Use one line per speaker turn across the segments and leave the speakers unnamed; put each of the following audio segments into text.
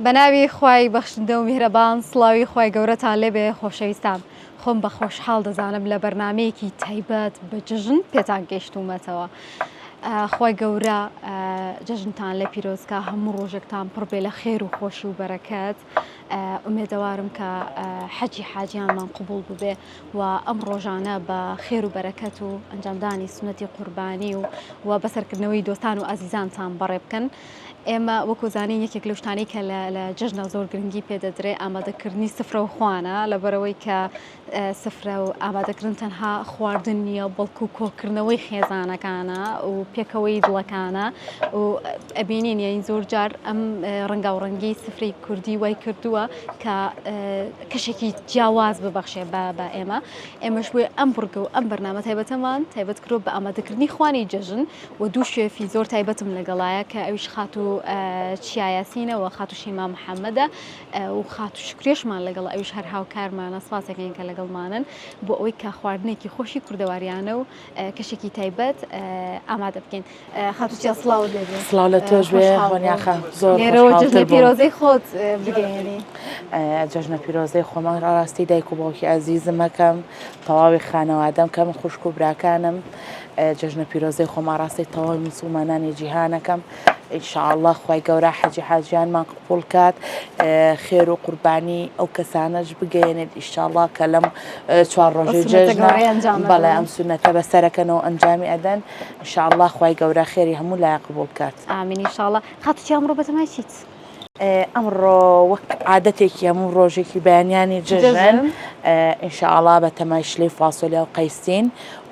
بەناوی خوای بەخشندە و میهرەبان سڵاوی خوای گەورەتان لێبێ خۆشەویستان خۆم بە خۆشحاڵ دەزانم لە بەرنمەیەکی تایبەت بە جەژن پێتان گەیشتوومەتەوە. خوای گەورە جەژنتان لە پیرۆزکە هەموو ڕۆژێکتان پڕ بێ لە خێر و خۆشی و بەرەکەت ئومێدەوارم کە حەجی حاجیانمان قبوڵ ببێ و ئەم ڕۆژانە بە خێر و بەرەکەت و ئەنجامدانی سونەتی قوربانی و و بەسەرکردنەوەی دۆستان و ئازیزانتان بەڕێ بکەن. ئێمە وەکو زانین یەکێک لەو شتانەی کە لە جەژنە زۆر گرنگی پێدەدرێ ئامادەکردنی سفرە و خوانە لەبەرەوەی کە سفرە و ئامادەکردن تەنها خواردن نییە بەڵکو کۆکردنەوەی خێزانەکانە و پێکەوەی دڵەکانە و ئەبینین یانی زۆر جار ئەم ڕەنگاوڕەنگی سفرەی کوردی وای کردووە کە کەشێکی جیاواز ببەخشێ بە بە ئێمە ئێمەش بۆیە ئەم بڕگە و ئەم بەرنامە تایبەتەمان تایبەت کردووە بە ئامادەکردنی خوانی جەژن و دوو شێفی زۆر تایبەتم لەگەڵایە کە ئەویش خاتوو چیا یاسینە و خاتوو شیما محەممەدە و خاتوو شکرێشمان لەگەڵ ئەویش هەر هاوکارمانە سپاسەکەین کە لەگەڵمانن بۆ ئەوەی کە خواردنێکی خۆشی کوردەواریانە و کەشێکی تایبەت ئامادە بکەین خاتوو چیا سڵاوت لێ بێ.
سڵاو لە تۆش بێ هۆنیا خان زۆر
لێرەوە جەژنە پیرۆزەی خۆت بگەیەنی.
جەژنە پیرۆزەی خۆمان ڕاستی دایک و باوکی ئازیزم ئەکەم تەواوی خانەوادەم کەم خوشک و براکانم جەژنە پیرۆزەی خۆم ئاڕاستەی تەواوی موسڵمانانی جیهانەکەم ان شاء اللە خوای گەورە حەجی حاجیانمان قبوڵ کات خێر و قوربانی ئەو کەسانەش بگەیەنێت ان شاء اللە کە لەم چوار ڕۆژەی جەژنە بەڵێ ئەم سونەتە بەسەرەکەنەوە ئەنجامی ئەدەن ان شاء اللە خوای گەورە خێری هەموو لایە قبوڵ کات.
ئامین ان شاء اللە. خاتوو چیا ئەمڕۆ بەتەمای چیت؟
ئەمڕۆ وەک عادەتێکی هەموو ڕۆژێکی بەیانیانی جەژن ان شاء اللە بە تەمای شلەی فاسۆلیا و قەیسین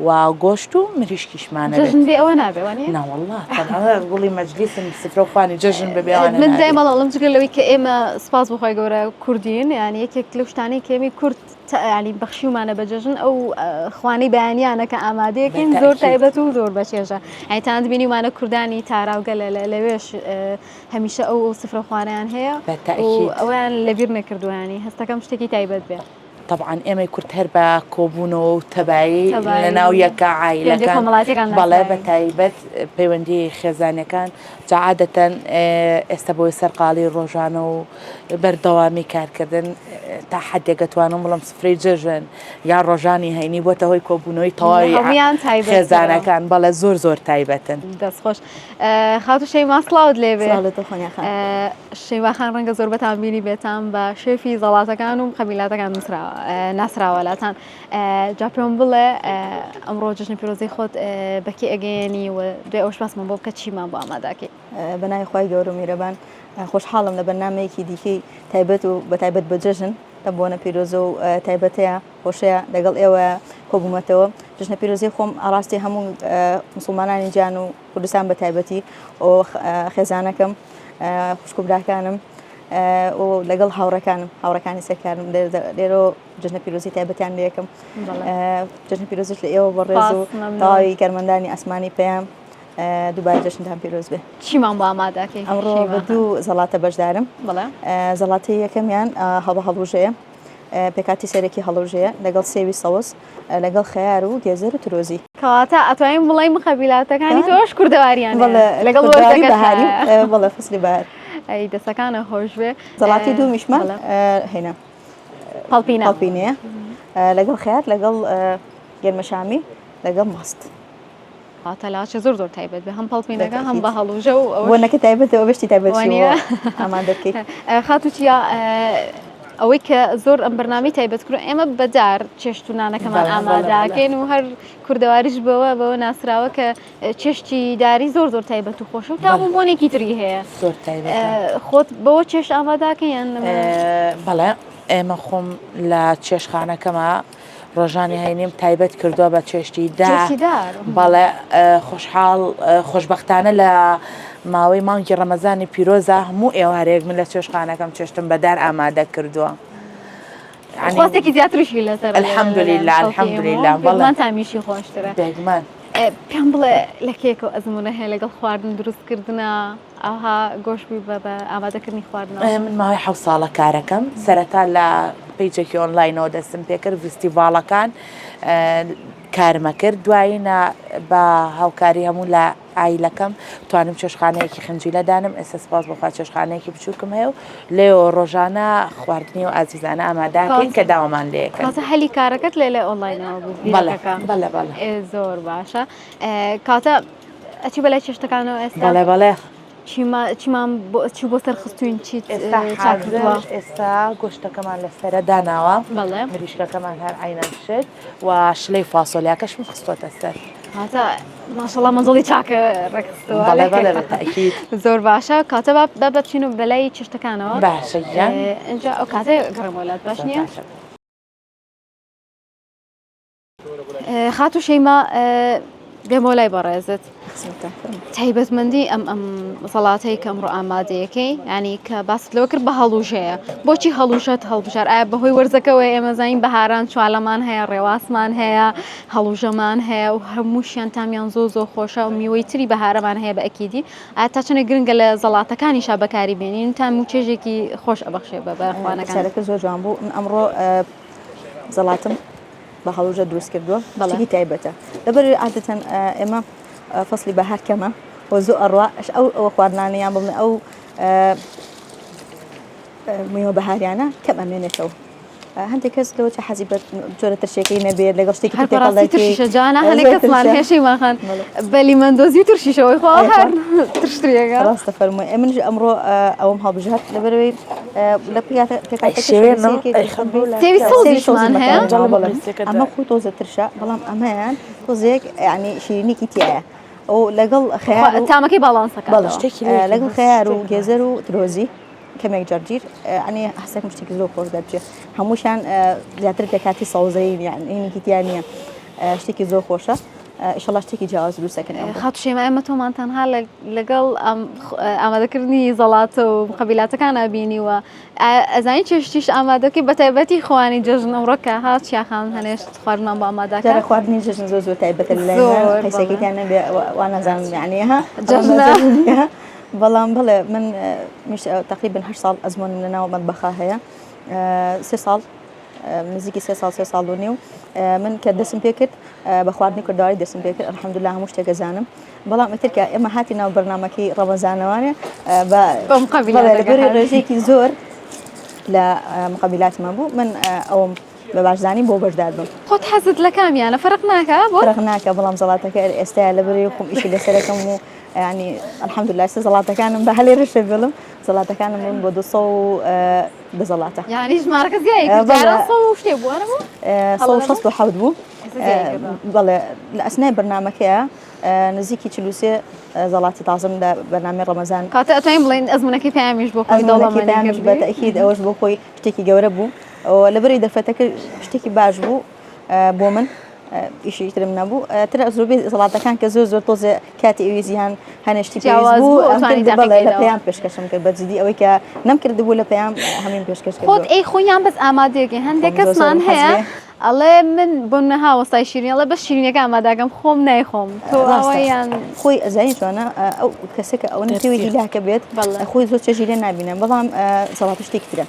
و گۆشت و مریشکیشمانە
جەژن بێ ئەوە نابێ وانیە؟
نا وەڵا تەنها گوڵی مەجلیسم سفرە و خوانی جەژن بەبێ ئەوانە
من دایمە ئەڵێم جگە لەوەی کە ئێمە سپاس بۆ خوای گەورە کوردین یانی یەکێک لەو شتانەی کە ئێمەی کورد یانی بەخشیومانە بە جەژن ئەو خوانەی بەیانیانە کە ئامادەیەکەین زۆر تایبەت و زۆر بەچێژە یانی تەنانەت بینیومانە کوردانی تاراوگە لەوێش هەمیشە ئەو سفرە خوانەیان هەیە ئەویان لەبیر نەکردووە ینی هەستەکەم شتێکی تایبەت بێ.
تەبعەن ئێمەی کورد هەر بە کۆبوونەوە و تەبایی لە ناو یەکە عایلەکان بەڵێ بە تایبەت پەیوەندی خێزانەکان جا عادەتەن ئێستا بۆی سەرقاڵی ڕۆژانە و بەردەوامی کارکردن تا حدێک ئەتوانم بڵم سفرەی جەژن یا ڕۆژانی هەینی بۆتە هۆی کۆبوونەوەی تەواوی خێزانەکان بەڵێ زۆر زۆر تایبەتن.
دەستخۆش خاتوو شەیما سڵاوت لێ بێ. شەیما خان ڕەنگە زۆربەتان بینی بێتان بە شێفی زەڵاتەکان و قەبیلاتەکان نووسراوە ناسراوە لاتان جا پێم بڵێ ئەمڕۆ جەژنی پیرۆزەی خۆت بەکێ ئەگەیەنی و دوای ئەوش باسمان بۆ بکە چیمان بۆ ئاماداکەی.
بە ناوی خوای گەورە و میرەبان خۆشحاڵم لە بەرنامەیەکی دیکەی تایبەت و بە تایبەت بە جەژن لەم بۆنە پیرۆزە و تایبەتەیە خۆشەیە لەگەڵ ئێوە کۆبوومەتەوە جەژنە پیرۆزەی خۆم ئاڕاستی هەموو مسلمانانی جیان و کوردستان بە تایبەتی و خێزانەکەم خوشک و براکانم و لەگەڵ هاوڕەکانم هاوڕەکانی سەرکارم لێرە جەژنە پیرۆزی تایبەتیان لەکەم جەژنە پیرۆزش لە ئێوە بەڕێز و تەواوی کارمەندانی ئاسمانی پەیام دووبارە جەژنتان پیرۆز بێ.
چیمان بۆ ئامادەکەی؟
ئەمڕۆ بە دوو زەڵاتە بەشدارم. زەڵاتەی یەکەمیان هەڵبە هەڵوژەیە پێکاتی سەرەکی هەڵوژەیە لەگەڵ سێوی سەوز لەگەڵ خەیار و گێزەر و ترۆزی.
کەواتە ئەتوانین بڵێین مخەبیلاتەکانی تۆش کوردەواریان
لەگەڵ وەرزەکە بەهاری بەڵێ فەسلی بەهار.
ئەی دەسەکانە خۆش بێ.
زەڵاتی دوومیشمان هێنا
پەڵپینە
پەڵپینەیە لەگەڵ خەیار لەگەڵ گەرمەشامی لەگەڵ ماست.
تەلاچە زۆر زۆر تایبەت بێ هەم پەڵپینەکە هەم بە هەڵوژە و
ئەوە بۆنەکە تایبەتەوە بەشتی تایبەت ئامادە بکەیت
خاتوو چیا ئەوەی کە زۆر ئەم بەرنامەی تایبەت کرد ئێمە بەدار چێشت و نانەکەمان ئاماداکەین و هەر کوردەواریش بەوە بەوە ناسراوە کە چێشتی داری زۆر زۆر تایبەت و خۆش و تام و بۆنێکی تری هەیە
زۆر تایبەت
خۆت بەوە چێشت ئاماداکەیان
بەڵێ ئێمە خۆم لە چێشخانەکەمە ڕۆژانی هەینیم تایبەت کردووە بە چێشتی دار بەڵێ خۆشحاڵ خۆشببختانە لە ماوەی مانگی ڕەمەزانی پیرۆزە هەموو ئێوارێک من لە چێشخانەکەم چێشتم بەدار ئامادە کردووە.
خواستێکی زیاتریشی لەسەر
الحمدلله الحمدلله
بەڵام تامیشی خۆشترە
بێگومان
پێم بڵێ لە کێکەوە ئەزمونە هەیە لەگەڵ خواردن دروستکردە؟ ئاها گۆش بووی بە بە ئامادەکردنی خواردنەوە؟
من ماوەی حەوت ساڵە کارەکەم سەرەتا لە page ێکی ئۆنلاینەوە دەستم پێکرد ڤیستیڤاڵەکان کارمە کرد دوایینە بە هاوکاری هەموو لە عایلەکەم توانیم چێشخانەیەکی خنجیلە دانم ئێستا سپاس بۆخوا چێشخانەیەکی بچووکم هەیە و لێەوە ڕۆژانە خواردنی و ئازیزانە ئاماداکەین کە داوامان لێکەن
کاتە هەلی کارەکەت لێ لە ئۆنلاینەوە بوو بیرەکەکە
بەڵێ بەڵێ
زۆر باشە کاتە ئەچی بەلای چێشتەکانەوە ئێستا؟
بەڵێ بەڵێ.
چیما چیمان بۆ چی بۆ سەر خستوین چیت
ئێستا
چاکردووە؟
حازر ئێستا گۆشتەکەمان لەسەرە داناوە
بەڵێ.
مریشکەکەمان هەر عەینەن شت و شلەی فاسۆلیاکەشم خستۆتە سەر.
کاتە ماشەڵا مەنزڵی چاکە ڕێکخستووە.
بەڵێ بەڵێ بە تەئکید.
زۆر باشە کاتە با با بچین و بەلای چێشتەکانەوە.
باشە گیان.
ئینجا ئەو کاتە گەڕێمەوە لات باش
زۆر
نییە؟
باشە.
خاتوو شەیما دێمەوە لای بەڕێزت تایبەتمەندی ئەم ئەم سەڵاتەی کە ئەمڕۆ ئامادەیەکەی ینی کە باست لەوە کرد بە هەڵوژەیە بۆچی هەڵوژەت هەڵبژار ئایا بەهۆی وەرزەکەەوە ئێمە زانین بەهاران چوالەمان هەیە ڕێواسمان هەیە هەڵوژەمان هەیە و هەمووشیان تامیان زۆ زۆ خۆشە و میوەی تری بەهارەمان هەیە بە ئەکیدی ئایا تا چەندێک گرنگە لە زەڵاتەکانیشا بەکاری بێنین تام و چێژێکی خۆش ئەبەخشێ بە بەخوانەکان
زۆر جوان بوو من ئەمڕۆ زەڵاتم بە هەڵوژە دروست کردووە شتێکی تایبەتە لەبەر عادەتەن ئێمە فەصلی بەهار کەمە و زۆر ئەڕوا ئەو ئەوە خواردنانە یان بڵێ ئەو میوە بەهاریانە کەم ئەمێنێتەوە هەندێک کەس لەوە چه حەزی بە جۆرە ترشێکی نەبێت لەگەڵ شتێکی
هەر بەڕاستی ترشیشە جانا هەندێک کەسمان هەیە شەیما خان بە لیمەندۆزی و ترشیشەوەی خوا هەر ترشتریەکە
ڕاستە فەرمووی ئێ منیش ئەمڕۆ ئەوەم هەڵبژارد لەبەرەوەی لە
سێوی سەوزیشمان هەیە
ئەمە خۆی تۆزە ترشە بەڵام ئەمەیان تۆزێک ینی شیرینێکی تایە ئەو لەگەڵ خەیار
تامەکەی باڵانسەکە
بەڵێ لەگەڵ خەیار و گێزەر و ترۆزی کەمێک جەرجیر ینی هەستێکم شتێکی زۆر خۆش دەرچێ هەمووشیان زیاتر پێکاتی سەوزەیین یان ئینێکی تیا نییە شتێکی زۆر خۆشە ئیشەڵا شتێکی جیاواز دروست دەکەن ئەمڕۆ.
خاتوو شەیما ئێمە تۆمان تەنها لەگەڵ ئامادەکردنی زەڵاتە و قەبیلاتەکانا بینیوە ئەزانی چێشتیش ئامادەکەی بە تایبەتی خوانی جەژن ئەمڕۆ کە ها چیاخان هەنێشت خواردنمان بۆ ئامادەکە
جارە خواردنی جەژن زۆر زۆر تایبەتە لای من قەیسەکەیان نەبێ وا نازانم یعنی ها
جەژنە
بەڵام بەڵێ من تقریبا هەشت ساڵ ئەزمۆنم لەناو مەتبەخا هەیە سێ ساڵ نزیکی سێ ساڵ سێ ساڵ و نیو من کە دەسم پێ کرد بە خواردنی کوردەواری دەسم پێ کرد الحمدلله هەموو شتێک ئەزانم بەڵام ئیتر کە ئێمە هاتی ناو بەرنامەکەی ڕەمەزانەوانێ بە لەبەری ڕێژەیەکی زۆر لە مقابلاتمان بوو من ئەوم بە باشزانی بۆ بەشدار بم
خۆت حەزت لە کامیانە فەرق ناکە
بۆ فەرق ناکە بەڵام زەڵاتەکە ئێستا لەبەری خۆم ئیشی لەسەرەکەم و ینی الحمدلله سێ زەڵاتەکانم بە هەلێ رشە بڵم زەڵاتەکانم بوون بۆ 200 دەسەڵاتە.
یانی ژمارەکە زیای کرد جاران سەد و شتێ بوو وانەبوو؟
167 بوو بەڵێ لە ئەسنای بەرنامەکەیە نزیکی 43 زەڵاتی تازم لە بەرنامەی ڕەمەزان
کاتە ئەتوانین بڵێین ئەزمونەکەی پەیامیش بۆ خۆی
دەوڵەمەندی پەیامیش بە تەئکید ئەوەش بۆ خۆی شتێکی گەورە بوو لەبەری دەرفەتەکە شتێکی باش بوو بۆ من ئیشی ترم نەبوو تر زۆربەی زەڵاتەکان کە زۆر زۆر تۆزێ کاتی ئەوی زیان هەنێشتی
جیاواز
بوو
بوو ئەتوانی
بەڵێ لە
تاقیکەیتەوە.
پەیام پێشکەشم کرد بە جدی ئەوەی کە نەمکردبوو لە پەیام هەمیم پێشکەش کرد
خۆت ئەی خۆیان بەس ئامادەیەکەی هەندێک
خۆم زۆر
کەسمان
زۆرم حەز
هەیە
لێ.
ئەڵێ من بۆ نها وەستای شیرینی ئەڵێ بەس شیرینیەکە ئامادەکەم خۆم نایخۆم تۆ
ڕاستە
ئەوەیان
خۆی ئەزانی چۆنە ئەو کەسێکە ئەوەنە پێوی هیلاکە بێت
بەڵێ.
خۆی زۆر چێژی لێ نابینە بەڵام زەڵاتە شتێکی ترە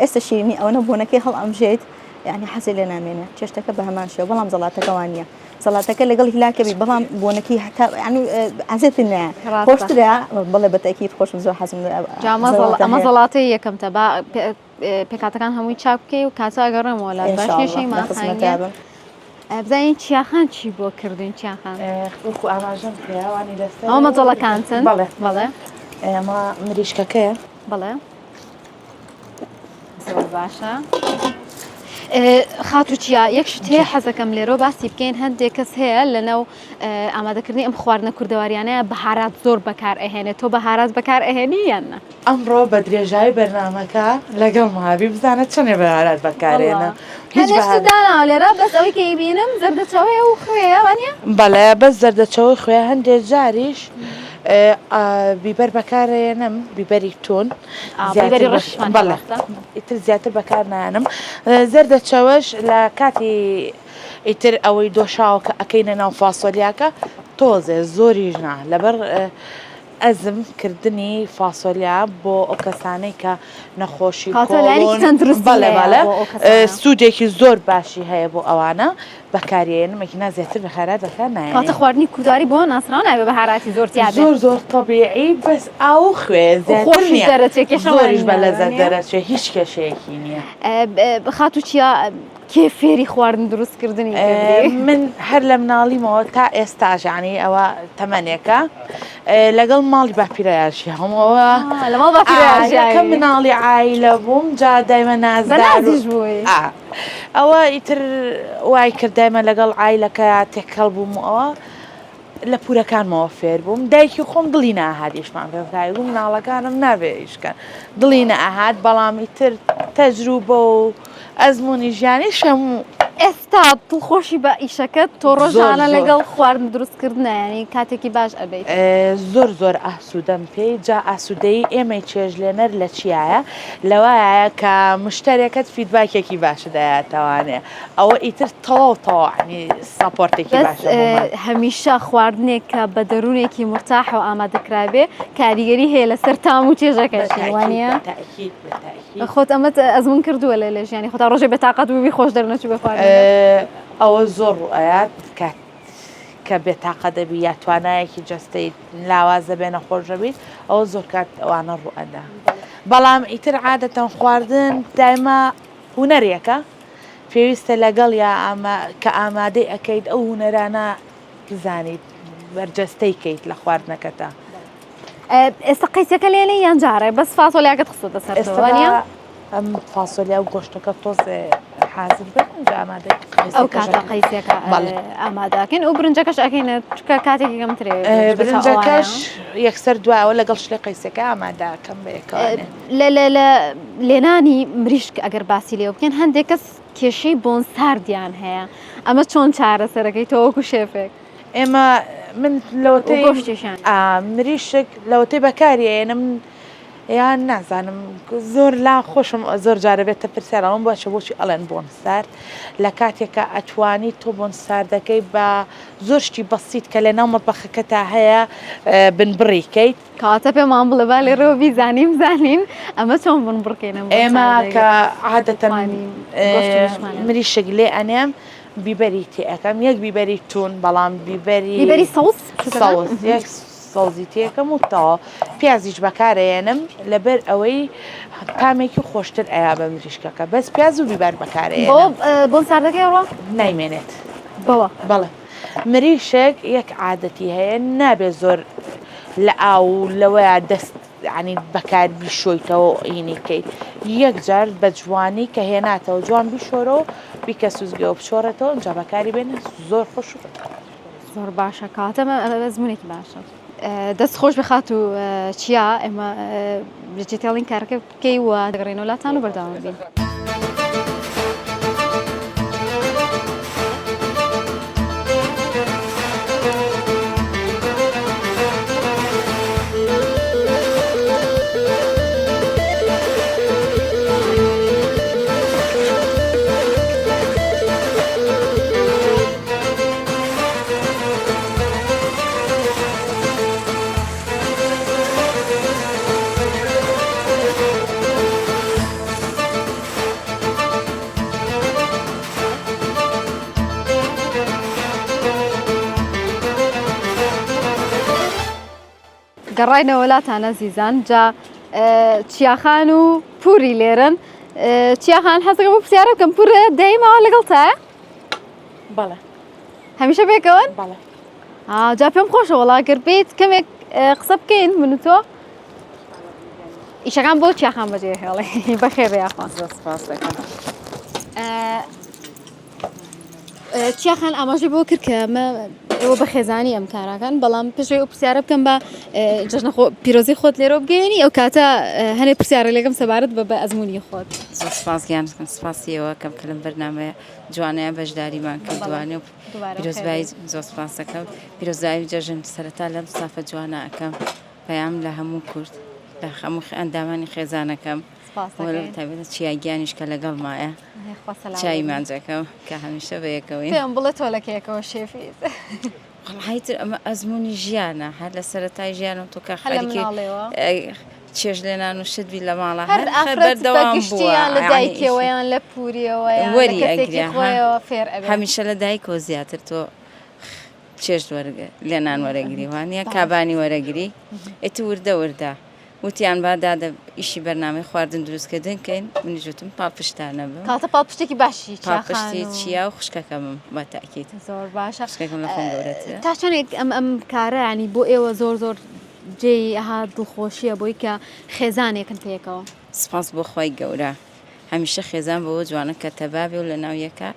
ئێستا شیرینی ئەوەنە بۆنەکەی هەڵئەمژێت یعنی حەزی لێ نامێنێ چێشتەکە بە هەمان شێوە بەڵام زەڵاتەکە وان نییە زەڵاتەکە لەگەڵ هیلاکە بی بەڵام بۆنەکەی هەتا یعنی عەزێت نایە
ڕاستە.
خۆشترە بەڵێ بە تەئکید خۆشم زۆر حەزم لە
جا ئەمە زەڵ-
زەڵاتە
ئەمە
هەیە.
زەڵاتەی یەکەمتە با پێ- پێکهاتەکان هەمووی چاک بکەی و کاتە ئەگەڕێمەوە لات باش
ئینشاءاللە
نییە شەیما
لە خزمەتا
خانگیان؟
بم.
بزانین چیاخان چی بۆ کردوین چیاخان
وەکو ئاماژەم پێوانی لەسەر
ئەوە مەجەڵەکانتن
بەڵێ
بەڵێ
ئەمە مریشکەکەیە
بەڵێ زۆر باشە. خاتوو چیا یەک شت هەیە حەزەکەم لێرەوە باسی بکەین هەندێک کەس هەیە لەناو ئامادەکردنی ئەم خواردنە کوردەواریانەیە بەهارات زۆر بەکار ئەهێنێت تۆ بەهارات بەکار ئەهێنی یان نا؟
ئەمڕۆ بە درێژایی بەرنامەکە لەگەڵ مابی بزانە چەنێ بەهارات بەکارێنە
هیچ داناوە لێرە بەس ئەوەی کە ئەیبینم زەردەچەوەیە و خوێیە وانیە؟
بەڵێ بەس زەردەچەوەی خوێ هەندێک جاریش بیبەر بەکارێنم بیبەری تون
بیبەری ڕەشمان
بەڵێ ئیتر زیاتر بەکار نایەنم زەردەچەوەش لە کاتی ئیتر ئەوەی دۆشاوەکە ئەکەینە ناو فاسۆلیاکە تۆزێ زۆریش نا لەبەر. ئەزم کردنی فاسۆلیا بۆ ئەو کەسانەی کە نەخۆشی
فاسۆلیایەکی
کۆڵۆن
تەندروستی
بەڵێ
هەیە
بەڵێ
بۆ ئەو کەسانە.
سوودێکی زۆر باشی هەیە بۆ ئەوانە بەکاریێنم ئەگینا زیاتر بەهارات بەکار
کاتە
نایەنین.
خواردنی کورداری بۆ ناسراو نابێ بەهاراتی زۆر تیا بێ.
زۆر زۆر تەبیعی بەس ئاو و خوێ
و
زیاتر
خۆشیش
نییە
دەرەچێ کێشەمان
زۆریش
نییە
بە لەزەت
وانیە؟
دەرەچێ هیچ کێشەیەکی نییە.
خاتوو چیا کێ فێری خواردن دروست کردنی کردی؟
من هەر لە مناڵیمەوە تا ئێستاش یانی ئەوە تەمەنێکە لەگەڵ ماڵی باپیرەیا ژیاوم ئەوە
لە ماڵ باپیرەیا ژیاوی
یەکەم مناڵی عایلە بووم جا دایمە نازدار
بەنازیش بووی
ئەوە ئیتر وای کرد دایمە لەگەڵ عایلەکە تێکەڵ بووم و ئەوە لە پورەکانمەوە فێر بووم دایکی خۆم دڵی ناهات ئیشمان پێ بکا گوم مناڵەکانم نابێ ئیش کەن دڵی نەئەهات بەڵام ئیتر تەجروبە و ئەزموونی ژیانیش هەموو
ئێستا دڵخۆشی بە ئیشەکەت تۆ
زۆر
ڕۆژانە
زۆر.
لەگەڵ خواردن دروستکردنە یانی کاتێکی باش ئەبەیت؟
زۆر زۆر ئاسوودەم پێی جا ئاسوودەیی ئێمەی چێژلێنەر لە چیایە لەوایە کە مشتەرێکەت feedback ێکی باشت ئەیاتەوانێ ئەوە ئیتر تەواو تەواو یانی support ێکی
بەس
باشە بۆمان.
هەمیشە خواردنێک کە بە دەروونێکی مورتاحەوە ئامادە کرابێ کاریگەری هەیە لەسەر تام و چێژەکەشی
بە
وانییە؟
تەئکید بە تەئکید.
خۆت ئەمەت ئەزموون کردووە لە لە ژیانی خۆتا ڕۆژێ بێتاقەت بووبی خۆش دەرنەچوو بێ خواردنەکەت؟
ئەوە زۆر ڕووئەیات کە کە بێتاقەت دەبی یا توانایەکی جەستەیت لاواز دەبێ نەخۆش دەبیت ئەوە زۆر کات ئەوانە ڕووئەدا بەڵام ئیتر عادەتەن خواردن دایمە هونەرێکە پێویستە لەگەڵیا کە ئامادەی ئەکەیت ئەو هونەرانە بزانیت بەرجەستەی کەیت لە خواردنەکەتا.
ئێستا قەیسەکە لێنێ یان جارێ بەس فاسۆلیاکەت خستۆتە سەر
ئێستا ئەم فاسۆلیا و گۆشتەکە تۆزێ حازر بن ئینجا ئامادەی
ئەو کاتە قەیسەکە ئامادەکەین ئەو برنجەکەش ئەکەینە چکە کاتێکی کەمترێ
برنجەکەش یەکسەر دوایەوە لەگەڵ شلەی قەیسەکە ئامادەکەم بەیەکەوە.
لە لە لە لێنانی مریشک ئەگەر باسی لێوە بکەین هەندێک کەس کێشەی بۆن ساردیان هەیە ئەمە چۆن چارەسەرەکەی تۆ وەکو شێفێک؟
ئێمە من لەوەتەی
گۆشتیشیان
مریشک لەوەتەی بەکاری ئەیەنم یان نازانم زۆر لا خۆشم زۆر جارە بێتە پرسیار ئەڵێم باشە بۆچی ئەڵێن بۆن سارد لە کاتێکا ئەتوانی تۆ بۆن ساردەکەی بە زۆر شتی بەسیت کە لە ناو مەتبەخەکەتا هەیە بنبڕی کەیت
کەواتە پێمان بڵێ با لێرەوە بیزانین بزانین ئەمە چۆن بن بڕکەینە
ئێمە کە عادەتەن مریشک لێ ئەنێم بیبەری تێ ئەەکەم یەک بیبەری تون بەڵام بیبەری
بیبەری سەوز
سەوز یەک سەوزی تێکەم و تەواو پیازیش بەکارەیەنم لەبەر ئەوەی تامێکی خۆشتر ئەیا بە مریشکەکە بەس پیاز و بیبەر بەکارەیەنم
بۆن ساردەکەی ڕۆ
نایمێنێت
بەوە
بەڵێ مریشک یەک عادەتی هەیە نابێ زۆر لە ئاو و لەوەیا دەست یانی بەکار بیشۆیتەوە و ئینی کەیت یەک جار بە جوانی کە هێناتەوە جوان بیشۆرەوە بیکە سوزگەوە بچۆڕێتەوە ئینجا بەکاری بێنە زۆر خۆش و
زۆر باشە کەواتە ئەمە ئەزموونێکی باشە دەست خۆش بێ خاتوو چیا ئێمە بجێتێڵین کارەکە بکەی و دەگەڕێینەوە لاتان و بەردەوام بین. گەڕاینەوە لاتان ئەزیزان جا چیاخان و پوری لێرن چیاخان حەزەکەم بۆ پرسیارە بکەم پورە دایمەوە لەگەڵ تایە
بەڵێ
هەمیشە پێکەوەن؟
بەڵێ.
جا پێم خۆشە وەڵا گەر بێیت کەمێک قسە بکەین من و تۆ ئیشەکان بۆ چیاخان بەجێ هێڵێ بەخێر بێ یاخوا
زۆر سپاس دەکەم.
چیاخان ئاماژەی بۆ کرد کە مە ئێوە بە خێزانی ئەم کاراکەن بەڵام پێش ئەو پرسیارە بکەم بە جەژنە خۆ پیرۆزی خۆت لێرەوە بگەێنی ئەو کاتە هەنێ پرسیارە لەگەم سەبارەت بە بە ئەزمموی خۆت
زۆر سپاس گیان سپاسی ئێوە کەم کە لەم بەرنامەیە جوانەیە بەشداریمان کردوانێ و پیرۆزبایی زۆر سپاس دەکەم پیرۆزایی جەژن سەرەتا لەم سافە جوانە ئەکەم پەیام لە هەموو کورد لە هەموو ئەندامانی خێزانەکەم تایبەتە چیا گیانیش کە لەگەڵمایە چای مانجەکەم کە هەمیشە بەیەکەوەین
پێم بڵێ تۆ لە کێکەوە شێفیت.
وەڵاهی تر ئەمە ئەزموونی ژیانە هەر لە سەرەتای ژیانەوە تۆ کە
هەر لە
خەریکی
مناڵێوە؟
چێژ لێنان و شت بی لە ماڵا
هەر
هەر
ئافرەت بە
بەردەوام
گشتی
بووە
یان لە
یعنی
دایکیەوە
ئیشی
یان لە پوریەوە یان لە
وەری
کەسێکی
ئەگرێ ها
خۆیەوە فێر ئەبێ.
هەمیشە لە دایکەوە زیاتر تۆ چێژ وەرگ لێنان وەرەگری وانە
باش.
کابانی وەرەگری ئیتر وردە وردە وتیان با دادە ئیشی بەرنامەی خواردن دروستکردن کەین منیش وتم پاڵپشتانە بم.
کەواتە پاڵپشتێکی باشی چیا خان
پاڵپشتی
و.
چیا و خوشکەکەمم بە تەئکید.
زۆر باشە.
خوشکەکەم لە خۆم گەورەترە.
تا چەندێک ئەم ئەم کارە یانی بۆ ئێوە زۆر زۆر جێی ها دڵخۆشیە بۆی کە خێزانێکن پێکەوە؟
سپاس بۆ خوای گەورە هەمیشە خێزان بەوە جوانە کە تەبا بێ و لەناو یەکا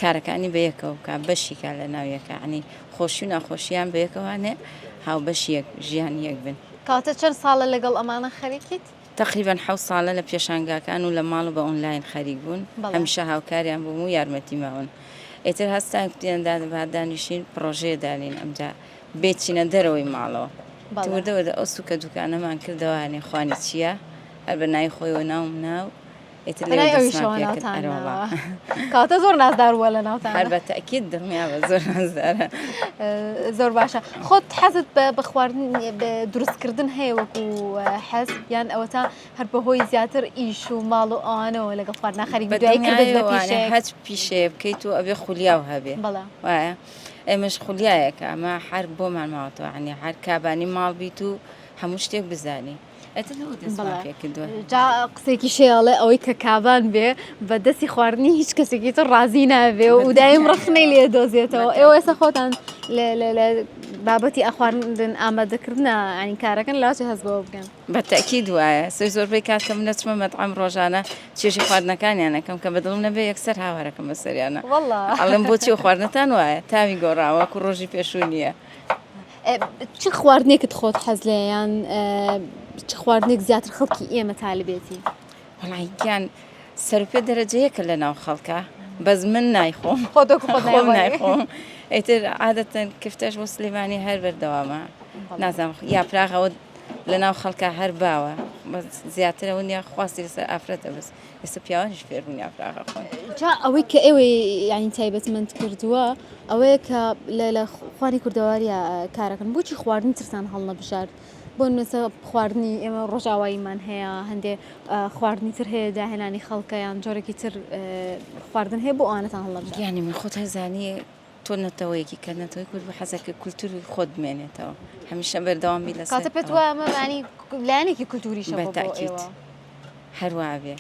کارەکانی بە یەکەوە بکا بەشی کا لەناو یەکا یانی خۆشی و ناخۆشیان بە یەکەوە نێ هاوبەشی یەک ژیانی یەک بن.
کەواتە چەند ساڵە لەگەڵ ئەمانە خەریکیت؟
تەقریبەن حەوت ساڵە لە پێشانگاکان و لە ماڵ و بە ئۆنلاین خەریک بوون
بەڵێ.
هەمیشە هاوکاریان بووم و یارمەتی ماون ئیتر هەستاین کوتیان دادە با دانیشین پڕۆژەیە دانێین ئەمجا بێچینە دەرەوەی ماڵەوە
بەڵێ.
وردە وردە ئەو سوکە دوکانەمان کردەوە هەنێ خوانی چییە هەر بە ناوی خۆیەوە ناوم ناو ئیتر
بە
لێوە
ناوی
دەستمان
ئەویشەوە
پێ کرد
ناوتان
ئەرەوەڵا
ناوە کەواتە زۆر نازدار بووە لە
هەر
ناوتانە
بە تەئکید دڵنیابە زۆر نازدارە.
زۆر باشە خۆت حەزت بە بە خواردن بە دروستکردن هەیە وەکو حەز یان ئەوەتا هەر بەهۆی زیاتر ئیش و ماڵ و ئەوانەوە لەگەڵ خواردنا خەریک
بە
بووی دوایی کردت بە
دڵنیایەوە وانێ
پیشەیەک
هەچ پیشەیە بکەیت و ئەبێ خولیاو هەبێ
بەڵێ
وایە ئێمەش خولیایەکە ئەمە هەر بۆمان ماوەتەوە یانی هەر کابانی ماڵ بیت و هەموو شتێک بزانی ئەتر لەوە دەستمان
بەڵێ
پێ کردووە.
جا قسەیەکیش هەیە ئەڵێ ئەوەی کە کابان بێ بە دەستی خواردنی هیچ کەسێکی تر ڕازی نابێ و دایم ڕەخنەی لێ دۆزێتەوە ئێوە ئێستا خۆتان لە لە لە بابەتی ئەخواردن ئامادەکردنە یانی کارەکەن لاچ هەست بەوە بکەن.
بە تەئکید وایە سەر زۆربەی کات کە من دەچمە مەتعەم ڕۆژانە چێژی خواردنەکانیان ئەکەم کە بەدڵم نەبێ یەکسەر هاوارەکەم بەسەریانە
وەڵا
ئەڵێم بۆچی ئەو خواردنەتان وایە تامی گۆڕاوە وەکو ڕۆژی پێشوو نییە.
چ خواردنێکت خۆت حەز لێیە یان چ خواردنێک زیاتر خەڵکی ئێمە تالبێتی؟
وەڵی گیان سەروپێ دەرەجە یەکە لە ناو خەڵکە بەس من نایخۆم
خۆت وەکو خۆت
خۆم
نایخۆی.
نایخۆم ئیتر عادەتەن کفتەش بۆ سلێمانی هەر بەردەوامە نازانم یاپراغەوە لە ناو خەڵکە هەر باوە بەس زیاترەوە نیە خواستی لەسەر ئافرەتە بەس ئێستا پیاوانیش فێربوون یاپراغە خۆن.
جا ئەوەی کە ئێوەی یانی تایبەتمەند کردووە ئەوەیە کە لە لە خوانی کوردەواریە کارەکەن بۆچی خواردنی ترتان هەڵنەبژارد بۆ نمونە خواردنی ئێمە ڕۆژاواییمان هەیە هەندێ خواردنی تر هەیە داهێنانی خەڵکە یان جۆرێکی تر خواردن هەیە بۆ ئەوانەتان هەڵنەبژارد؟
گیانی من خۆت هەزانی تۆ نەتەوەیەکی کە نەتەوەی کورد بوو حەزەکە کولتوری خۆت بمێنێتەوە هەمیشە بەردەوام بی لەسەر
کاتە پێت وایە ئەمە معنی لایەنێکی کولتوریشە
بە
بۆ بۆ
تاکید
ئێوە
هەر وابێ.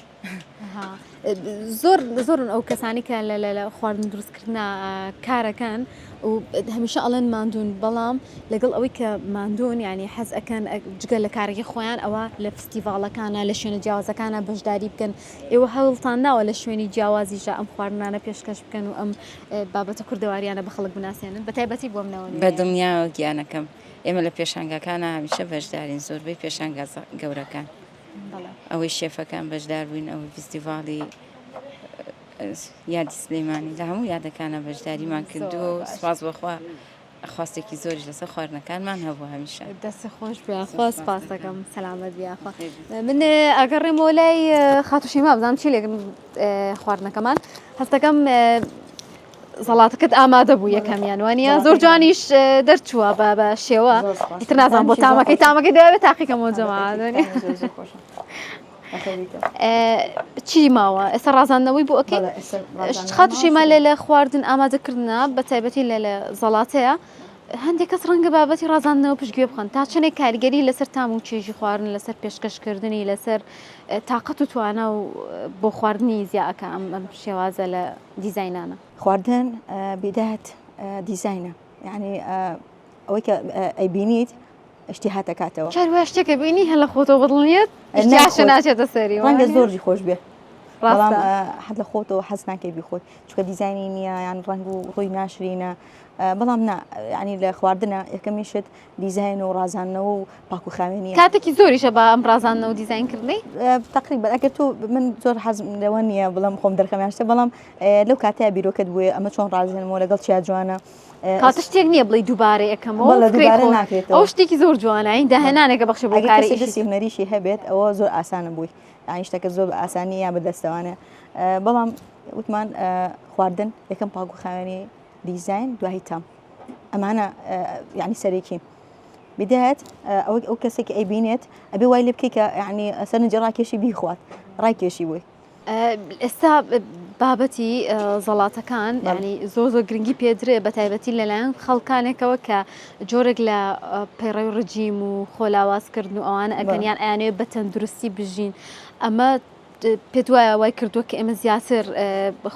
زۆر زۆرن ئەو کەسانی کە لە لە خواردن دروستکردنا کارەکەن و هەمیشە ئەڵێن ماندوون بەڵام لەگەڵ ئەوەی کە ماندوون یعنی حەز ئەکەن جگە لە کارێکی خۆیان ئەوە لە فستیڤاڵەکانە لە شوێنە جیاوازەکانە بەشداری بکەن ئێوە هەوڵتان داوە لە شوێنی جیاوازیشا ئەم خواردنانە پێشکەش بکەن و ئەم بابەتە کوردەواریانە بە خەڵک بناسێنن بە تایبەتی بۆم نەوە
بە دڵنیاوە گیانەکەم ئێمە لە پێشانگاکانە هەمیشە بەشدارین زۆربەی پێشانگا گەورەکان ئەوەی شێفەکان بەشدار بووین ئەوەی فیستیڤاڵی یادی سلەیمانی لە هەموو یادەکانە بەشداریمان کردووە و سپاس بەخوا خواستێکی زۆریش لەسەر خواردنەکانمان هەبوو هەمیشە.
دەست خۆش بێ خوا سپاس دەکەم سەلامەت بی یاخوا من ئەگەڕێمەوە لای خاتوو شەیما بزانم چی لێکم خواردنەکەمان هەستەکەم زەڵاتەکەت ئامادە بوو یەکەمیان وانە زۆر جوانیش دەرچووە بە بە شێوە ئیتر نازانم بۆ تامەکەی تامەکەی دەوێت تاقیکەمەوە جەماعەت چی ماوە ئێستا ڕازاندنەوەی بۆ ئەکەی خاتوو شەیما لە لە خواردن ئامادەکردنا بە تایبەتی لە لە زەڵاتەیە هەندێک کەس ڕەنگە بابەتی ڕازاندنەوە پشتگوێ بخەن تا چەندێک کاریگەری لەسەر تام و چێژی خواردن لەسەر پێشکەشکردنی لەسەر تاقەت و توانا و بۆ خواردنی زیاکە ئەم ئەم شێوازە لە دیزاینانە.
خواردن بیدایەت دیزاینە یعنی ئەوەی کە ئەیبینیت ئیشتیها دەکاتەوە.
جار وایە شتێکە بینی هەر لە خۆتەوە بەدڵ نیت ئیشتیهاشە ناچێتە سەری
ڕەنگە زۆری خۆش بێ بەڵام حەز لە خۆتەوە حەز ناکەی بیخۆی چونکە دیزاینی نییە یان ڕەنگ و ڕووی ناشرینە بەڵام نا یعنی لە خواردنە یەکەمی شت دیزاین و ڕازاندنەوە و پاک و خاوێنی
کاتێکی زۆریشە بە ئەم ڕازاندنەوە دیزاینکردنەی
تقریبا ئەگەر تۆ من زۆر حەزم لەوە نییە بڵم خۆم دەرخەم یان شتە بەڵام لەو کاتەیە بیرۆکەت بووە ئەمە چۆن ڕازێنمەوە لەگەڵ چیا جوانە
کاتە شتێک نییە بڵێی دووبارە یەکەمەوە
بەڵێ
فکرەی
دووبارە
خۆت
ناکرێتەوە.
ئەو شتێکی زۆر جوانە این داهێنانێکە بەخشە بۆ
ئەگەر
کاری
کەسێک
ئیشی
دەستی هونەریشی هەبێت ئەوە زۆر ئاسانە بووی یانی شتەکە زۆر بە ئاسانی یان بەدەستەوانە بەڵام وتمان خواردن یەکەم پاک و خاوێنی دیزاین دوایی تام. ئەمانە یعنی سەرەکین بدایەت ئەوەی ئەو کەسێک ئەیبینێت ئەبێ وای لێ بکەی کە یعنی سەرنجی ڕاکێشی بیخوات ڕایکێشی بووی.
ئێستا بابەتی زەڵاتەکان ینی زۆر زۆر گرنگی پێدرێ بە تایبەتی لەلایەن خەڵکانێکەوە کە جۆرێک لە پەیڕەوی ڕجیم و خۆلاوازکردن و ئەوانە ئەکەن یان ئەیانەوێت بە تەندروستی بژین ئەمە پێت وایە وای کردووە کە ئێمە زیاتر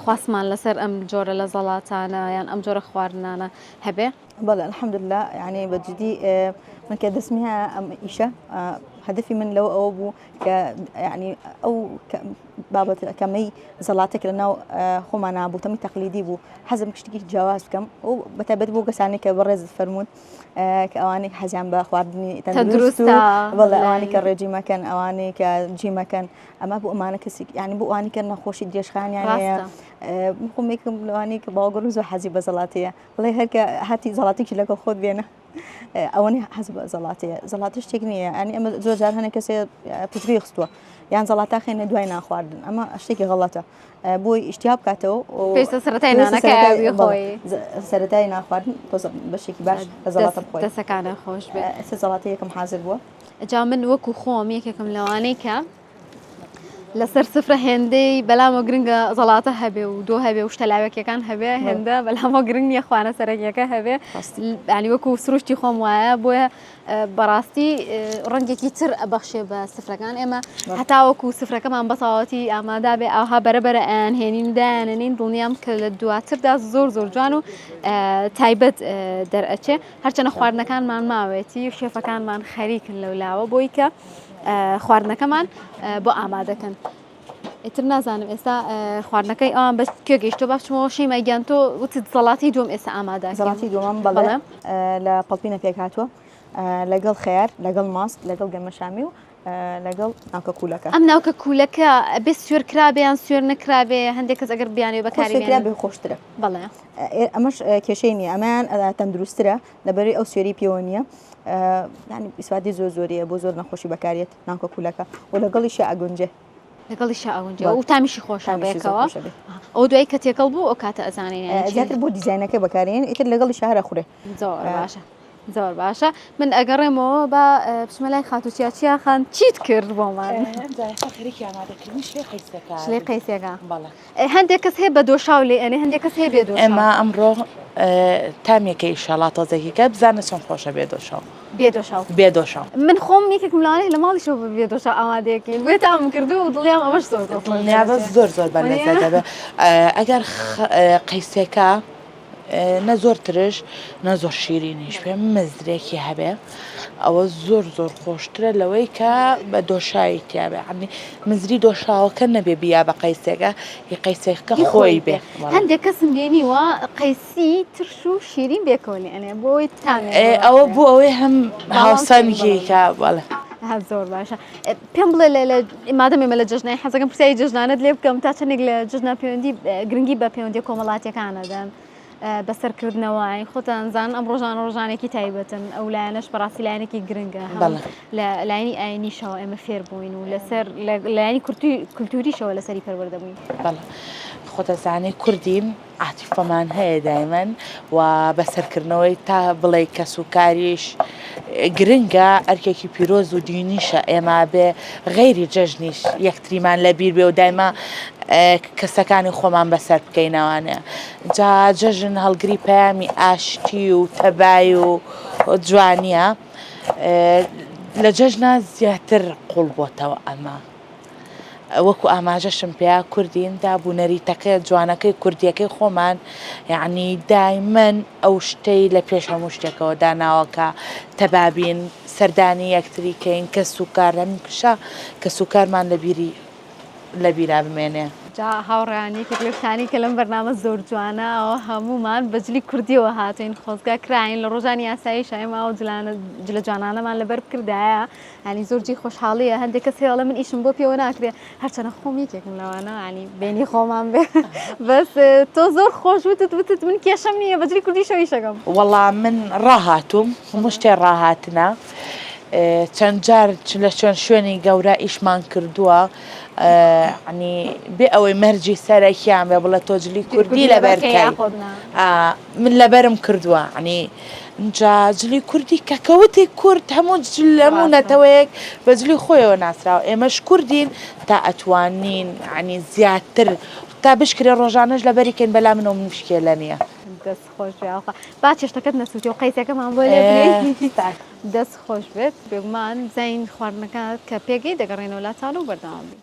خواستمان لەسەر ئەم جۆرە لە زەڵاتانە یان ئەم جۆرە خواردنانە هەبێ؟
بەڵێ الحمدلله یعنی بە جدی من کە دەستمی هەیە ئەم ئیشە هەدەفی من لەوە ئەوە بوو کە یعنی ئەو بابەت کەمەی زەڵاتێک لە ناو خۆمانە بوو تەمی تەقلیدی بوو حەزم شتێکی جیاواز بکەم و بەتایبەت بۆ کەسانی کە بەڕێزت فەرموون کە ئەوانەی حەزیان بە خواردنی تەندروستە بەڵێ ئەوانەی کە ڕێجیمەکەن ئەوانەی کە جیمەکەن ئەمە بۆ ئەمانە کەسێک ینی بۆ ئەوانی کە نەخۆشی درێژخانیان هەیە خۆمێکم لەوانەیە کە باوەگەڕ زۆر حەزی بە زەڵاتەیە بڵێ هەرکە هاتی زەڵاتێکی لەگەڵ خۆت بێنە ئەوەنی حەز بە زەڵاتەیە زەڵاتە شتێک نییە ئەنی ئەمە زۆر جار هەنە کەسێ پشتگوێی خستووە یان زەڵاتە خێنە دوای ناخواردن ئەمە شتێکی غەڵەتە بۆی ئیشتیا بکاتەوە
پێویستە سەرەتای نانەکە ئاوی خۆی
سەرەتای ناخواردن تۆزە بەشێکی باش لە زەڵاتە بخۆی
دەسەکانە خۆش بێ
ئێستا زەڵاتە یەکەم حازر بووە
جا من وەکو خۆم یەکێکم لەوانەی کە لەسەر سفرە هێندەی بەلامەوە گرنگە زەڵاتە هەبێ و دۆ هەبێ و شتە لاوەکیەکان هەبێ هێندە بەلامەوە گرنگ نییە خوانە سەرەکیەکە هەبێ ینی وەکو سروشتی خۆم وایە بۆیە بەڕاستی ڕەنگێکی تر ئەبەخشێ بە سفرەکان ئێمە هەتاوەکو سفرەکەمان بەتەواوەتی ئامادا بێ ئاها بەرەبەرە ئەیان هێنین دایاننین دڵنیام کە لە دواتردا زۆر زۆر جوان و تایبەت دەرئەچێ هەرچەنە خواردنەکانمان ماوێتی و شێفەکانمان خەریکن لەو لاوە بۆی کە خواردنەکەمان بۆ ئامادەکەن. ئیتر نازانم ئێستا خواردنەکەی ئەوان بەس کوێ گەیشتۆ با بچمەوە شەیما گیان تۆ وتت زەڵاتی دووەم ئێستا ئامادە
زەڵاتی دووەم بەڵێ لە پەڵپینە پێک هاتووە لەگەڵ خەیار لەگەڵ ماست لەگەڵ گەنمەشامی و لەگەڵ ناوکە کوولەکە
ئەم ناوکە کوولەکە بێ سوێر کرابێ یان سوێر نەکرابێ هەندێک کەس ئەگەر بیانێ بەکاری
کرابێ خۆشترە
بەڵێ
ئەمەش کێشەی نییە ئەمەیان تەندروسترە لەبەری ئەو سوێری پێوە نییە ینی ئیسفادی زۆر زۆریە بۆ زۆر نەخۆشی بەکارێت ناوکە کوولەکە و لەگەڵیشا ئەگونجێ.
لەگەڵیشا ئەگونجێ و تامیشی خۆشە بەیەکەوە. ئەو دوای کە تێکەڵ بوو ئەو کاتە ئەزانین
یانی چی؟ زیاتر بۆ دیزاینەکە بەکارێن ئیتر لەگەڵیشا هەر ئەخورێ.
زۆر باشە زۆر باشە من ئەگەڕێمەوە با بچمە لای خاتوو چیا چیا خان چیت کرد بۆمان؟
ئەمجا ئێستا خەریکی ئامادەکردنی شلەی قەیسەکە
شلەی قەیسەکە
بەڵێ.
هەندێک کەس هەیە بە دۆشاو لێ ئەنێ هەندێک کەس هەیە بێ دۆشاو.
ئێمە ئەمڕۆ تامیەکە ئیشەڵا تۆزێکیکە بزانە چۆن خۆشە بێ دۆشاو.
بێ دۆشاو.
بێ دۆشاو.
من خۆم یەکێکم لەوانەیە لە ماڵیشەوە بە بێ دۆشاو ئامادەیەکەین بۆیە تامم کردووە و دڵنیام ئەمەش زۆر زۆر خۆش
دڵنیابە زۆر زۆر بە لەزەت دەبێ ئەگەر قەیسێکە نە زۆر ترش نە زۆر شیرینیش بێ مزرێکی هەبێ ئەوە زۆر زۆر خۆشترە لەوەی کە بە دۆشاوی تیاابێ عنی مزری دۆشاوەکە نەبێ بیا بە قەیسێکە هی قەیسێکە خۆی بێ
هەندێک کەسم بینیوە قەیسی ترش و شیرین بێکەوە لێ ئەنێ بۆی تامێ
ئەوە بۆ ئەوەی هەم هاوسەنگیکە بەڵێ
زۆر باشە پێم بڵێ لە مادەم ئێمە لە جەژنای حەزەکەم پرسیاری جەژنانەت لێ بکەم تا چەندێک لە جەژنا پەیوەندی گرنگی بە پەیوەندیە کۆمەڵاتیەکان ئەدەن بەسەرکردنەوە خۆتان زان ئەم ڕۆژان ڕۆژانێکی تایبەتن ئەو لایەنەش بەڕاستی لایەنێکی گرنگە لە لایەنی ئاینیشەوە ئێمە فێر بووین و لەسەر لایەنی کولتوریشەوە لەسەری پەروەردە بووین.
بەڵێ خۆتەزانی کوردین عاتیفەمان هەیە دایمەن و بەسەرکردنەوەی تا بڵێی کەسوکاریش گرنگە ئەرکێکی پیرۆز و دینیشە ئێمە بێ غەیری جەژنیش یەکتریمان لەبیر بێ و دایمە کەسەکانی خۆمان بەسەر بکەینەوانێ جا جەژن هەڵگری پەیامی ئاشتی و تەبای و جوانیە لە جەژنا زیاتر قوڵ بۆتەوە ئەمە. وەکو ئاماژەشم پێیا کوردین داب و نەریتەکە جوانەکەی کوردیەکەی خۆمان یەعنی دایمەن ئەو شتەی لە پێش هەموو شتێکەوە داناوە کە تەبابین سەردانی یەکتری کەین کەس و کار هەمیشە کەس و کارمان لە بیری لە بیرا بمێنێ.
جا هاوڕێیان یەکێک لەو شتانەی کە لەم بەرنامە زۆر جوانە ئەوە هەموومان بە جلی کوردیەوە هاتوین خۆزگا کراین لە ڕۆژانی یاساییشا ئێمە ئەو جلانە جلە جوانانەمان لەبەر بکردایە یانی زۆر جێی خۆشحاڵیە هەندێک کەس هەیە ئەڵێ من ئیشم بۆ پێوە ناکرێ هەرچەنە خۆم یەکێکم لەوانە ینی بینی خۆمان بێ بەس تۆ زۆر خۆش وتت وتت من کێشەم نییە بەجلی کوردی شەوی شەکەم
وەڵا من ڕاهاتووم هەموو شتێ ڕاهاتنە. چەند جار چ لە چەند شوێنی گەورە ئیشمان کردووە عنی بێ ئەوەی مەرجی سەرەکیان بێ بڵێ تۆ جلی کوردی لەبەر کەی من لەبەرم کردووە عنی جا جلی کوردی کە کەوتی کورد هەموو جل هەموو نەتەوەیەک بە جلی خۆیەوە ناسراوە ئێمەش کوردین تا ئەتوانین عنی زیاتر تا بشکرێ ڕۆژانەش لەبەری کەین بەلا منەوە مشکێلە نییە.
دەست خۆش بێ ئاخە با چێشتەکەت نەسووتێ و قەیسەکەمان بۆ لێ بنێی. دەست خۆش بێت بێگومان بزانین خواردنەکە کە پێگەی دەگەڕێنەوە لاتان و بەردەوام بین.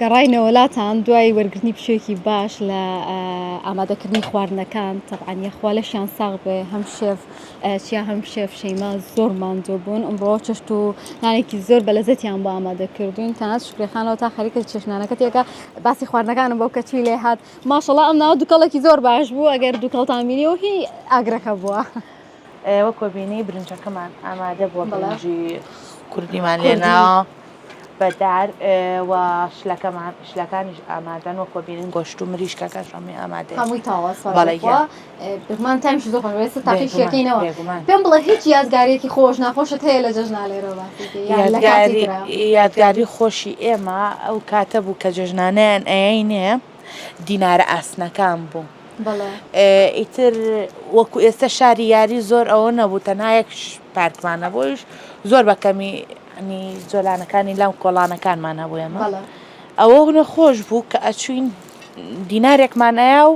گەڕاینەوە لاتان دوای وەرگرتنی پشوویەکی باش لە ئامادەکردنی خواردنەکان تەبعەن یەخوا لەشیان ساغ بێ هەم شێف چیا هەم شێف شەیما زۆر ماندوو بوون ئەمڕۆ چێشت و نانێکی زۆر بەلەزەتیان بۆ ئامادە کردوین تەنات شکرێخانەوە تا خەریکە چێشتنانەکە تێکە باسی خواردنەکانم بۆ کە چی لێ هات ماشەڵا ئەم ناوە دوکەڵێکی زۆر باش بوو ئەگەر دوکەڵتان بینیەوە هی ئاگرەکە بووە.
وەکۆ بینی برنجەکەمان ئامادە بووە برنجی کوردیمان لێناوە بە دار و شلەکەمان شلەکانیش ئامادەن وەکۆ بینین گۆشت و مریشکەکەش هەمووی ئامادەیە
هەمووی تەواوە سوپاس بۆ خوا بێگومان تامیشی زۆر خۆش بوو ئێستا تاقیشیەکەینەوە پێم بڵێ هیچ یادگاریەکی خۆش ناخۆشت هەیە لە جەژنا لێرەوە باسی بکەی یان لە کاتی ترا
یادگاری خۆشی ئێمە ئەو کاتە بوو کە جەژنانەیان ئەیەینێ دینارە ئاسنەکان بوو ئیتر وەکو ئێستا شاری یاری زۆر ئەوە نەبوو تەنها یەک پارکمان هەبوو زۆر بە کەمی ینی جۆلانەکانی لام کۆڵانەکانمان هەبوو ئێمە ئەوە نەخۆش بوو کە ئەچوین دینارێکمان ئەیا و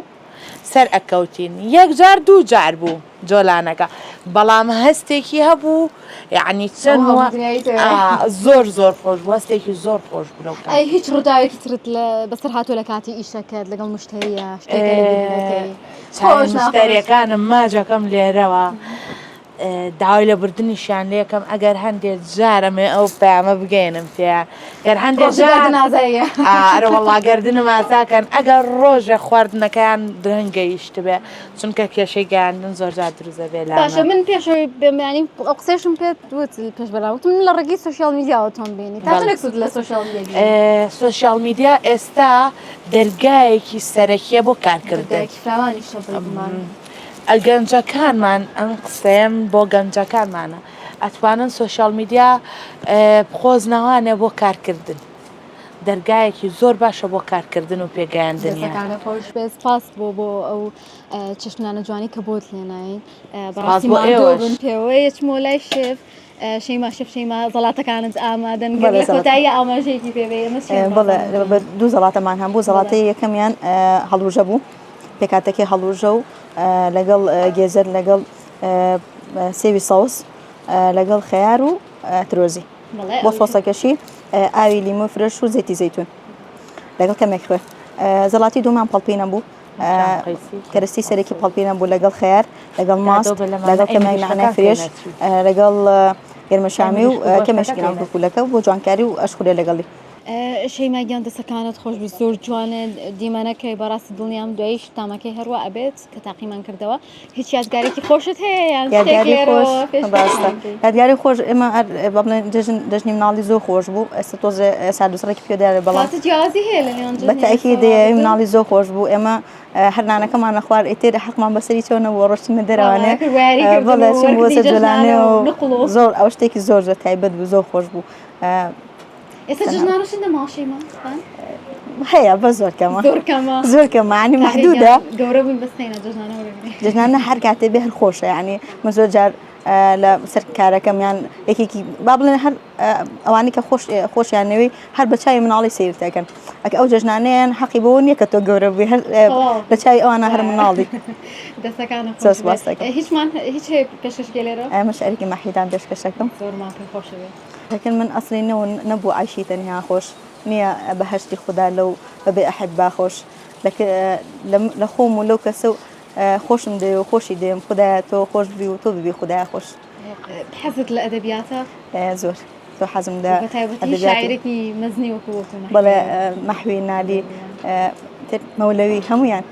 سەر ئەکەوتین یەک جار دوو جار بوو جۆلانەکە بەڵام هەستێکی هەبوو یعنی چەند زۆر زۆر خۆش بوو هەستێکی زۆر خۆش بوو لەو کاتە.
ئەی هیچ ڕووداوێکی ترت لە بەسەر هاتووە لە کاتی ئیشەکەت لەگەڵ مشتەریە شتێک لە بیرت
خۆش مشتەریەکانم ماجەکەم لێرەوە داوای لێبوردنیشیان لێکەم ئەگەر هەندێ جار ئەمەوێ ئەو پەیامە بگەیەنم پێیان گەر هەندێ جار ئەرە وەڵا گەردنم ئازاکەن ئەگەر ڕۆژێ خواردنەکەیان درەنگ گەیشتبێ چونکە کێشەی گەیاندن زۆر جار دروست دەبێ لامان.
باشە من پێشەوەی بێم یانی ئەو قسەیشم پێت وت پێش بەرنامە وتم من لە ڕێگەی social media وە تۆم بینی تا چەندێک سوود لە social media بینی؟
social media ئێستا دەرگایەکی سەرەکیە بۆ کارکردن.
دەرگایەکی فراوانیشە بێگومان.
گەنجەکانمان ئەم قسەیەم بۆ گەنجەکانمانە ئەتوانن social media بخۆزنەوانێ بۆ کارکردن دەرگایەکی زۆر باشە بۆ کارکردن و پێگەیاندنیان.
دەستەکانت خۆش بێت سپاس بۆ بۆ ئەو چێشتنانە جوانی کە بۆت لێناین
سپاس
بەڕاستی
بۆ
ماندوو
ئێوەش.
بن پێوەی ئەچمەوە لای شێف شەیما شێف شەیما زەڵاتەکانت ئامادەن گەر
بەڵێ
لە
زەڵاتە.
کۆتایی ئاماژەیەکی پێ بێ ئێمە چیان
بەڵێ
بازاڕ
بە دوو زەڵاتەمان هەبوو
بەڵێ.
زەڵاتەی یەکەمیان هەڵوژە بوو پێکهاتەکەی هەڵوژە و لەگەڵ گێزەر لەگەڵ سێوی سەوز لەگەڵ خەیار و ترۆزی بۆ سۆسەکەشی ئاوی لیمۆ fresh و زەیتی زەیتون لەگەڵ کەمێک خوێ زەڵاتی دوومان پەڵپینە بوو کەرەستی سەرەکی پەڵپینە بوو لەگەڵ خەیار لەگەڵ ماست لەگەڵ کەمێک نەعنای fresh لەگەڵ گەرمەشامی و کەمێک گوکولەکە بۆ جوانکاری و ئەشخورێ لەگەڵی.
شەیما گیان دەسەکانت خۆش بی زۆر جوانە دیمەنەکەی بەڕاستی دڵنیام دواییش تامەکەی هەروا ئەبێت کە تاقیمان کردەوە هیچ یادگارێکی خۆشت هەیە یان شتێک
یادگاری
لێرەوە
خۆش
پێشکەشمان
ڕاستە
بکەی؟
یادگاری خۆش ئێمە هەر با بڵێن جەژن جەژنی مناڵی زۆر خۆش بوو ئێستا تۆزێ ساردوسڕێکی پێ دیارە بەڵام
کاتە جیاوازی هەیە لە نێوان
بە
جەژنی ئێستا و
تەئکید
ڕابردوو؟
مناڵی زۆر خۆش بوو ئێمە هەر نانەکەمان نەخوارد ئیتر حەقمان بەسەری چۆن نەبوو ڕۆشتینە دەرەوانێ
وەڵا کرد بۆ یاری کردن
بەڵێ
و
چوون بۆ
وەرگرتنی
سەر
جەژنانە
جۆلانێ
و
و
نقڵ و
زۆر ئەو شتێکی زۆر زۆر تایبەت بوو زۆر خۆش بوو
ئێستا جەژنانە چەندە ماوە شەیما خان؟
هەیە بە زۆر کەمە
زۆر کەمە
زۆر کەمە ینی محدودە
گەورە بووین بەس نەینا جەژنانە وەرەگرین
جەژنانە هەر کاتێ بێ هەر خۆشە یعنی من زۆر جار لە سەر کارەکەم یان یەکێکی با بڵێن هەر ئەوانەی کە خۆش خۆشیان نەوێی هەر بە چاوی مناڵی سەیرت دەکەن ئەکە ئەو جەژنانەیان حەقی بەوە نییە کە تۆ گەورە بووی هەر لە چاوی ئەوانە هەر مناڵی
دەستەکانت
زۆر
خۆش
سپاس
بێت
دەکەم.
هیچمان هیچ هەیە پێشکەش بکەی لێرەوە
ئێمە شعرێکی مەحیدان پێشکەشەکەم
زۆرمان پێ خۆشە بێت
لەکن من ئەسڵی نەو نەبوو عەیشی تەنیا خۆش نییە بەهەشتی خودا لەو. بەبێ ئەحبا خۆش لە خۆم و لەو کەسە و خۆشم دەوێ و خۆشی دەوێم خودایە تۆ خۆش بی و تۆ ببی خودایە خۆش.
حەزت لە ئەدەبیاتە؟
زۆر زۆر حەزم لە
بەتایبەتی شاعیرێکی مەزنی وەکو وەکو
بەڵێ مەحوی نالی تر مەولەوی هەمویان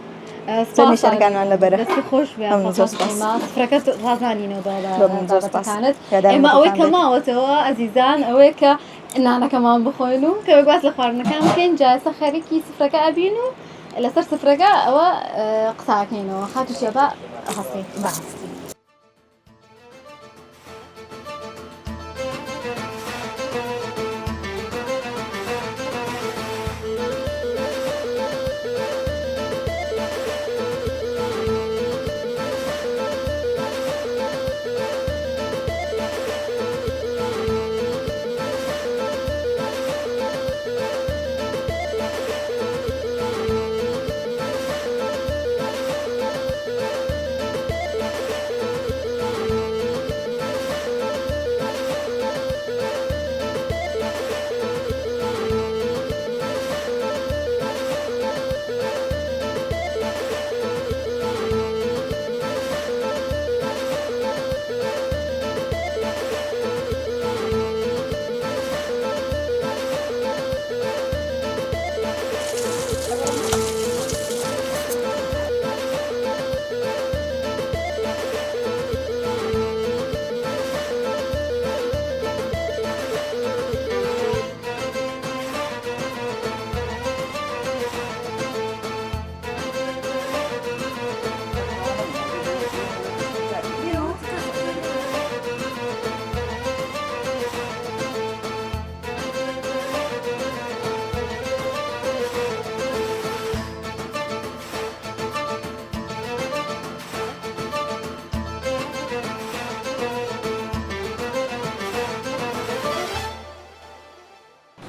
سەرنی شەرەکانمان لەبەرە
دەستی خۆش بێ
زۆر سپاس
سفرەکەت ڕازانینەوە
بە زۆر سپاس
ئێمە ئەوەی کە ماوەتەوە ئەزیزان ئەوەیە کە نانەکەمان بخۆین و کە باس لە خواردنەکان بکەین جا ئێستا خەریکی سفرەکە ئەبین و لەسەر سفرەکە ئەوە قساکەینەوە خاتو چیە با هەستین با هەستین.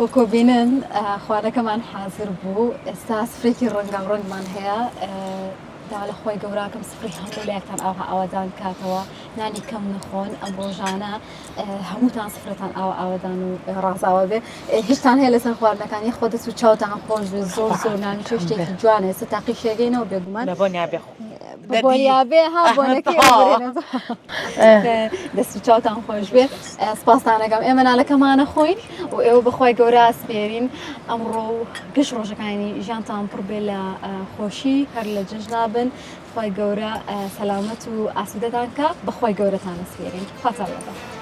وەکۆ بینن خواردەکەمان حازر بوو ئێستا سفرێکی ڕەنگاو ڕەنگمان هەیە داوا لە خۆی گەوراکەم سفری هەموو لایەکتان ئاوها ئاوادان کاتەوە نانی کەم نەخۆن ئەم ڕۆژانە هەمووتان سفرەتان ئاوا ئاوادان و ڕازاوە بێ هیچتان هەیە لەسەر خواردنەکانی خۆ دەست و چاوتان خۆش بێ زۆر زۆر نانی شتێکی جوانە ئێستا تاقی شێگەینەوە بێگومان
لە بۆنیا بێ
بۆنیابێ ها بۆنەکەی دەست و چاوتان خۆش بێ سپاستانەکەم ئێمە نانەکەمانە خۆین و ئێوە بەخوای گەورە ئەسپێرین ئەمڕۆ و گشت ڕۆژەکانی ژیانتان پڕ بێ لە خۆشی هەر لە جەژنا بن خوای گەورە سەلامەت و ئاسوودەتان کە بەخوای گەورەتان ئەسپێرین خواتان لەگەڵ.